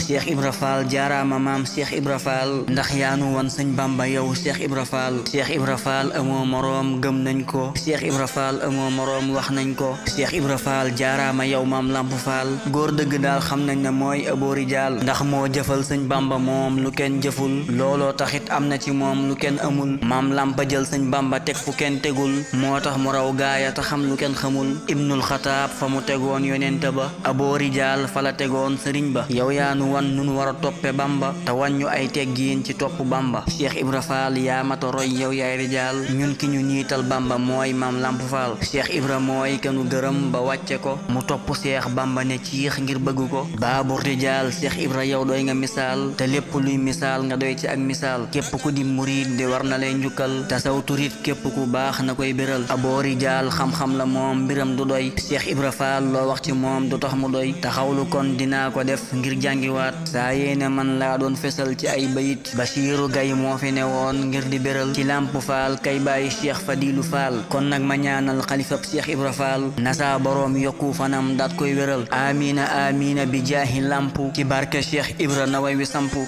Cheikh Ibra Fall jaaraama maam Cheikh Ibra Fall ndax yaanu wan sëñ Bamba yow Cheikh Ibra Fall. Cheikh Ibra Fall amoo moroom gëm nañ ko. Cheikh Ibra Fall amoo moroom wax nañ ko. Cheikh Ibra Fall jaaraama yow maam Lamp Fall góor dëgg daal xam nañ ne mooy aboori jaal ndax moo jëfal sëñ Bamba moom lu kenn jëful looloo taxit am na ci moom lu kenn amul. maam Lamp jël sëñ Bamba teg fu kenn tegul moo tax mu raw gaaya te xam lu kenn xamul. Ibnul Xataab fa mu tegoon yonente ba aboori jaal fa la tegoon sëriñ ba. yow yaanu wan nun war a toppe Bamba te wàññu ay teggiin ci topp Bamba. Cheikh Ibra Fall yaa mata roy yow yaay rijaal ñun ki ñu niital Bamba mooy maam Lamp Fall. Cheikh Ibra mooy kanu gërëm ba wàcce ko mu topp Cheikh Bamba ne ciix ngir bëgg ko. baabur rijaal Cheikh Ibra yow doy nga misaal te lépp luy misaal nga doy ci ak misaal képp ku di murid di war na lay njukkal te saw turit képp ku baax na koy béral. aboori jaal xam-xam la moom mbiram du doy Cheikh Ibra Fall loo wax ci moom du tax mu doy taxawlu kon dinaa ko def ngir jàngiwaat saa yéene man laa doon fesal ci ay bayit. Basiiru Gay moo fi newoon ngir di béral ci Lamp Fall kay bàyyi Cheikh Fadilu Fall kon nag ma ñaanal xalifab Cheikh Ibra Fall nasa boroom yokku fanam daat koy wéral amina amina bi jaahi Lamp ci barke Cheikh Ibra na way wi sampu.